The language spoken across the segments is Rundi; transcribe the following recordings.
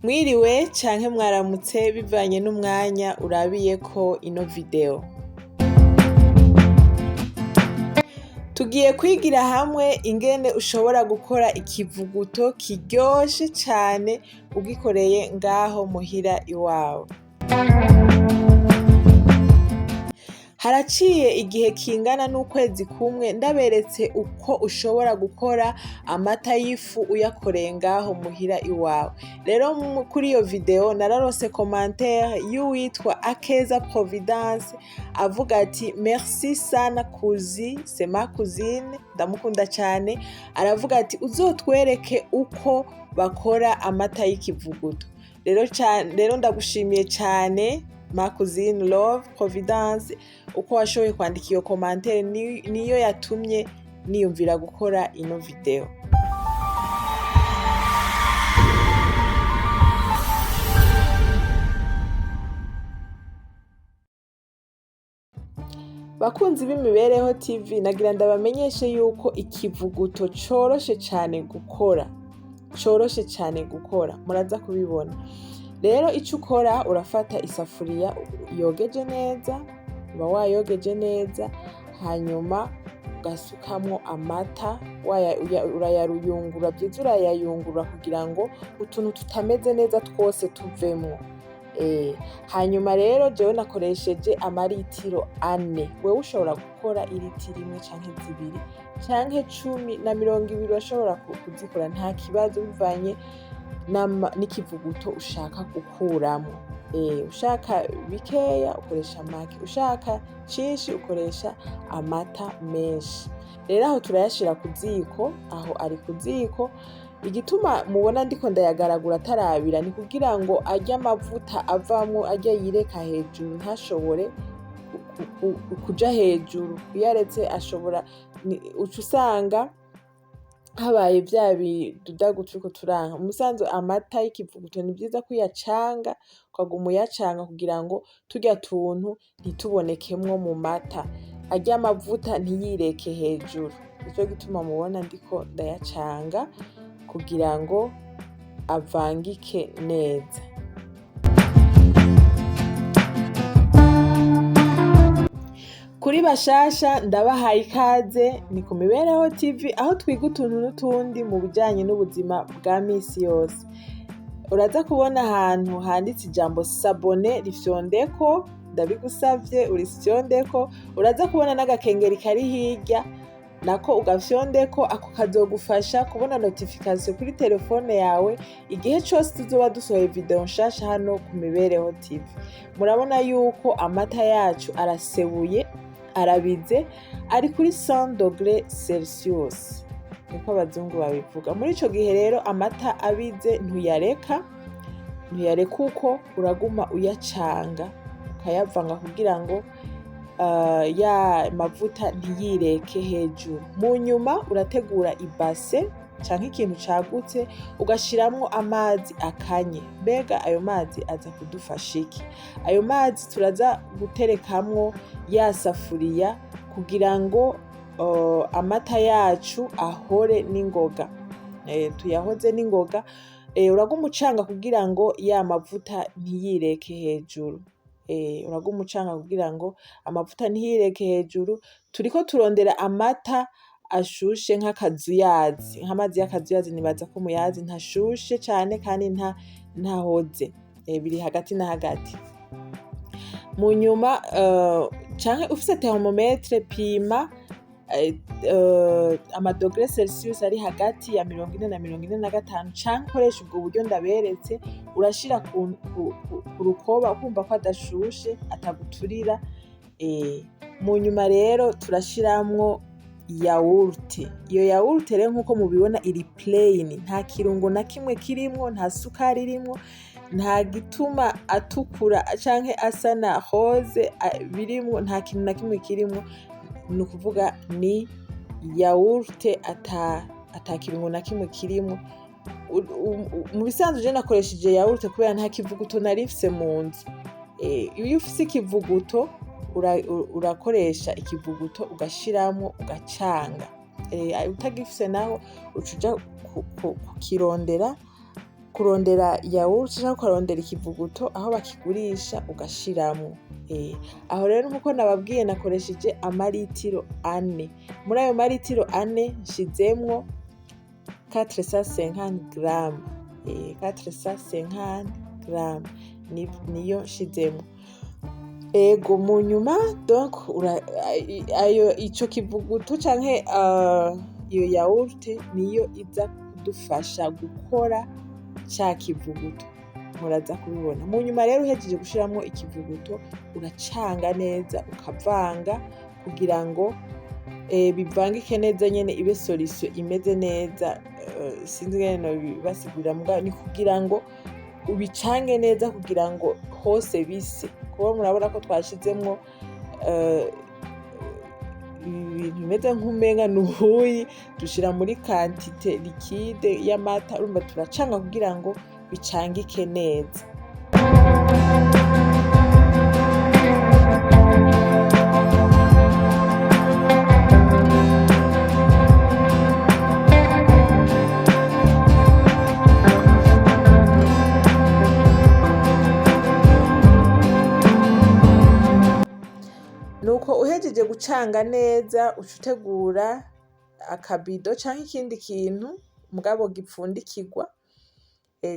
Mwiriwe canke mwaramutse bivanye n'umwanya urabiyeko ino video. Tugiye kwigira hamwe ingene ushobora gukora ikivuguto kiryoshe cane ugikoreye ngaho muhira iwawe. Haraciye igihe kingana n'ukwezi kumwe ndaberetse uko ushobora gukora amata y'ifu uyakoreye ngaho muhira iwawe. Rero kuri iyo video nararose commentaire y'uwitwa Akeza Providence avuga ati merci sana kuzi, c'est ma cousine, ndamukunda cane, aravuga ati uzotwereke uko bakora amata y'ikivuguto. Rero ndagushimiye cane ma cousine Love Providence uko washoboye kwandika iyo commentaire niyo yatumye niyumvira gukora ino video. Bakunzi b'Imibereho TV, nagira ndabamenyeshe yuko ikivuguto coroshe cane gukora, coroshe cane gukora, muraza kubibona. Rero ico ukora, urafata isafuriya yogeje neza, uba wayogeje neza, hanyuma ugasukamwo amata, urayayungurura vyiza, urayayungurura kugira ngo utuntu tutameze neza twose tuvemwo. Hanyuma rero jewe nakoresheje amaritiro 4, wewe ushobora gukora iritiro 1 canke 2 canke 10 na 20, urashobora kuzikora nta kibazo bivanye n'ikivuguto ushaka gukuramwo. Ushaka bikeya ukoresha make, ushaka cinshi ukoresha amata menshi. Rero aho turayashira ku ziko, aho ari ku ziko. Igituma mubona ndiko ndayagaragura atarabira ni kugira ngo arye amavuta avamwo, arya yireka hejuru ntashobore kuja hejuru. Uyaretse ashobora, uca usanga habaye vya bidudagu turiko turanka. Mubisanzwe amata y'ikivuguto ni vyiza ko uyacanga, ukaguma uyacanga kugira ngo turya tuntu ntitubonekemwo mu mata, arya amavuta ntiyireke hejuru. Nico gituma mubona ndiko ndayacanga kugira ngo avangike neza. Kuri bashasha ndabahaye ikaze, ni ku Mibereho TV aho twiga utuntu n'utundi mu bijanye n'ubuzima bwa misi yose. Uraza kubona ahantu handitse ijambo s'abonner, rifyondeko, ndabigusavye urifyondeko. Uraza kubona n'agakengeri kari hirya, nako ugafyondeko, ako kazogufasha kubona notification kuri telefone yawe igihe cose tuzoba dusohoye video nshasha hano ku Mibereho TV. Murabona yuko amata yacu arasebuye, arabize, ari kuri 100 degrés Celsius, niko abazungu babivuga. Muri ico gihe rero amata abize ntuyareka uko, uraguma uyacanga ukayavanga kugira ngo ya mavuta ntiyireke hejuru. Mu nyuma urategura ibase canke ikintu cagutse, ugashiramwo amazi akanye. Mbega ayo mazi aza kudufasha iki? Ayo mazi turaza guterekamwo ya safuriya kugira ngo amata yacu ahore n'ingoga. Tuyahoze n'ingoga. Uraguma ucanga kugira ngo ya mavuta ntiyireke hejuru. Uraguma ucanga kugira ngo amavuta ntiyireke hejuru. Turiko turondera amata ashushe nk'akazuyazi, nk'amazi y'akazuyazi, nibaza ko muyazi, ntashushe cane kandi ntahoze, biri hagati na hagati. Mu nyuma canke ufise thermomètre, pima amadogere Celsius ari hagati ya 40 na 45, canke ukoresha ubwo buryo ndaberetse, urashira ku rukoba ukumva ko adashushe ataguturira. Mu nyuma rero turashiramwo yawurute. Iyo yawurute rero nkuko mubibona iri plain, nta kirungo na kimwe kirimwo, nta sukari irimwo, nta gituma atukura canke asa na rose birimwo, nta kintu na kimwe kirimwo. Ni ukuvuga ni yawurute ata kirungo na kimwe kirimwo. Mu bisanzwe je nakoresheje yawurute kubera nta kivuguto nari mfise mu nzu. Iyo ufise ikivuguto urakoresha ikivuguto ugashiramwo ugacanga. Utagifise naho uca uja kukirondera, kurondera yawurute canke ukarondera ikivuguto aho bakigurisha ugashiramwo. Aho rero nkuko nababwiye nakoresheje amaritiro 4. Muri ayo maritiro 4 nshizemwo 450 grammes. 450 grammes niyo nshizemwo. Ego, mu nyuma donc ayo ico kivuguto canke iyo yawurute niyo iza kudufasha gukora ca kivuguto, muraza kubibona. Mu nyuma rero uhejeje gushiramwo ikivuguto uracanga neza, ukavanga kugira ngo bivangike neza nyene, ibe solution imeze neza. Sinzi ingene nobibasigurira, mugabo ni kugira ngo ubicange neza kugira ngo hose bise, kuko murabona ko twashizemwo ibintu bimeze nk'umenga n'ubuyi, dushira muri quantité liquide y'amata. Urumva turacanga kugira ngo bicangike neza. Nuko uhejeje gucanga neza, uca utegura akabido canke ikindi kintu mugabo gipfundikirwa.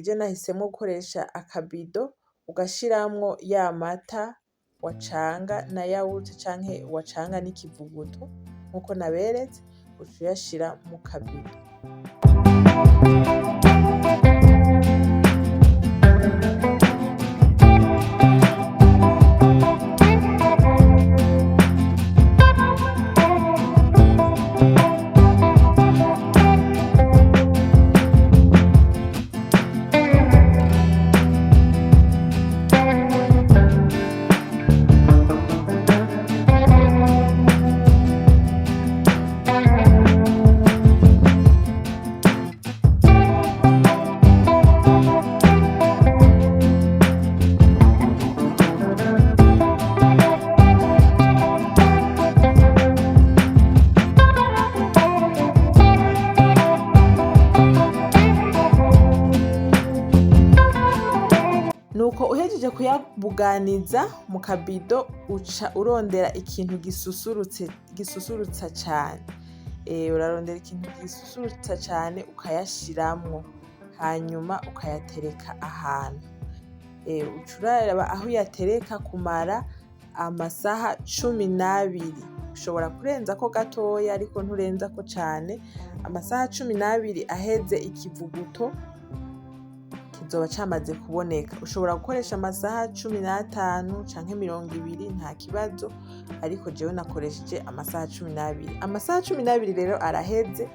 Je nahisemwo gukoresha akabido, ugashiramwo ya mata wacanga na yawurute canke wacanga n'ikivuguto nkuko naberetse, uca uyashira mu kabido. Nuko uhejeje kuyabuganiza mu kabido, uca urondera ikintu gisusurutse, gisusurutsa cane. Urarondera ikintu gisusurutsa cane ukayashiramwo, hanyuma ukayatereka ahantu. Uca uraba aho uyatereka kumara amasaha 12. Ushobora kurenzako gatoya ariko nturenzako cane. Amasaha 12 aheze, ikivuguto kizoba camaze kuboneka. Ushobora gukoresha amasaha 15 canke 20, nta kibazo, ariko jewe nakoresheje amasaha 12. Amasaha 12 rero araheze.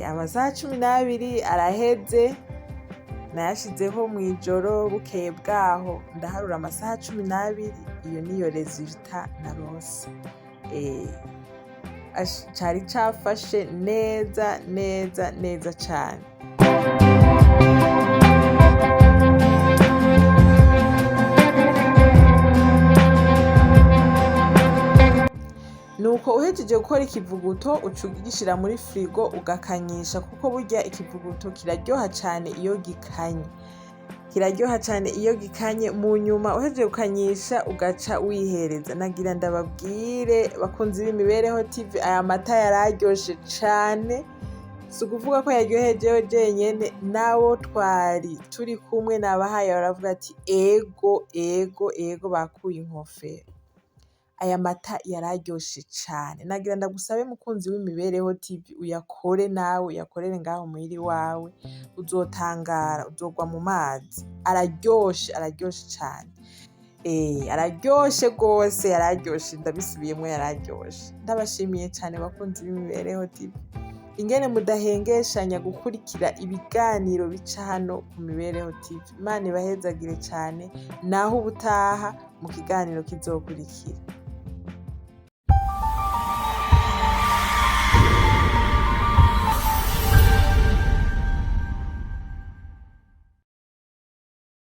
Amasaha 12 araheze, nayashizeho mw'ijoro, bukeye bwaho ndaharura amasaha 12, iyo niyo résultat naronse. Cari cafashe neza neza neza cane. Nuko uhejeje gukora ikivuguto, uca ugishira muri frigo ugakanyisha, kuko burya ikivuguto kiraryoha cane iyo gikanye. Kiraryoha cane iyo gikanye. Mu nyuma uhejeje gukanyisha ugaca wihereza. Nagira ndababwire, bakunzi b'Imibereho TV, aya mata yararyoshe cane. Si ukuvuga ko yaryoheye jewe jenyene, n'abo twari turi kumwe nabahaye baravuga ati ego ego ego, bakuye inkofero. Aya mata yararyoshe cane. Nagira ndagusabe, mukunzi w'Imibereho TV, uyakore nawe, uyakorere ngaho muhira iwawe, uzotangara, uzogwa mu mazi. Araryoshe, araryoshe cane. Araryoshe gose, yararyoshe, ndabisubiyemwo, yararyoshe. Ndabashimiye cane, bakunzi b'Imibereho TV, ingene mudahengeshanya gukurikira ibiganiro bica hano ku Mibereho TV. Imana ibahezagire cane, naho ubutaha mu kiganiro kizokurikira.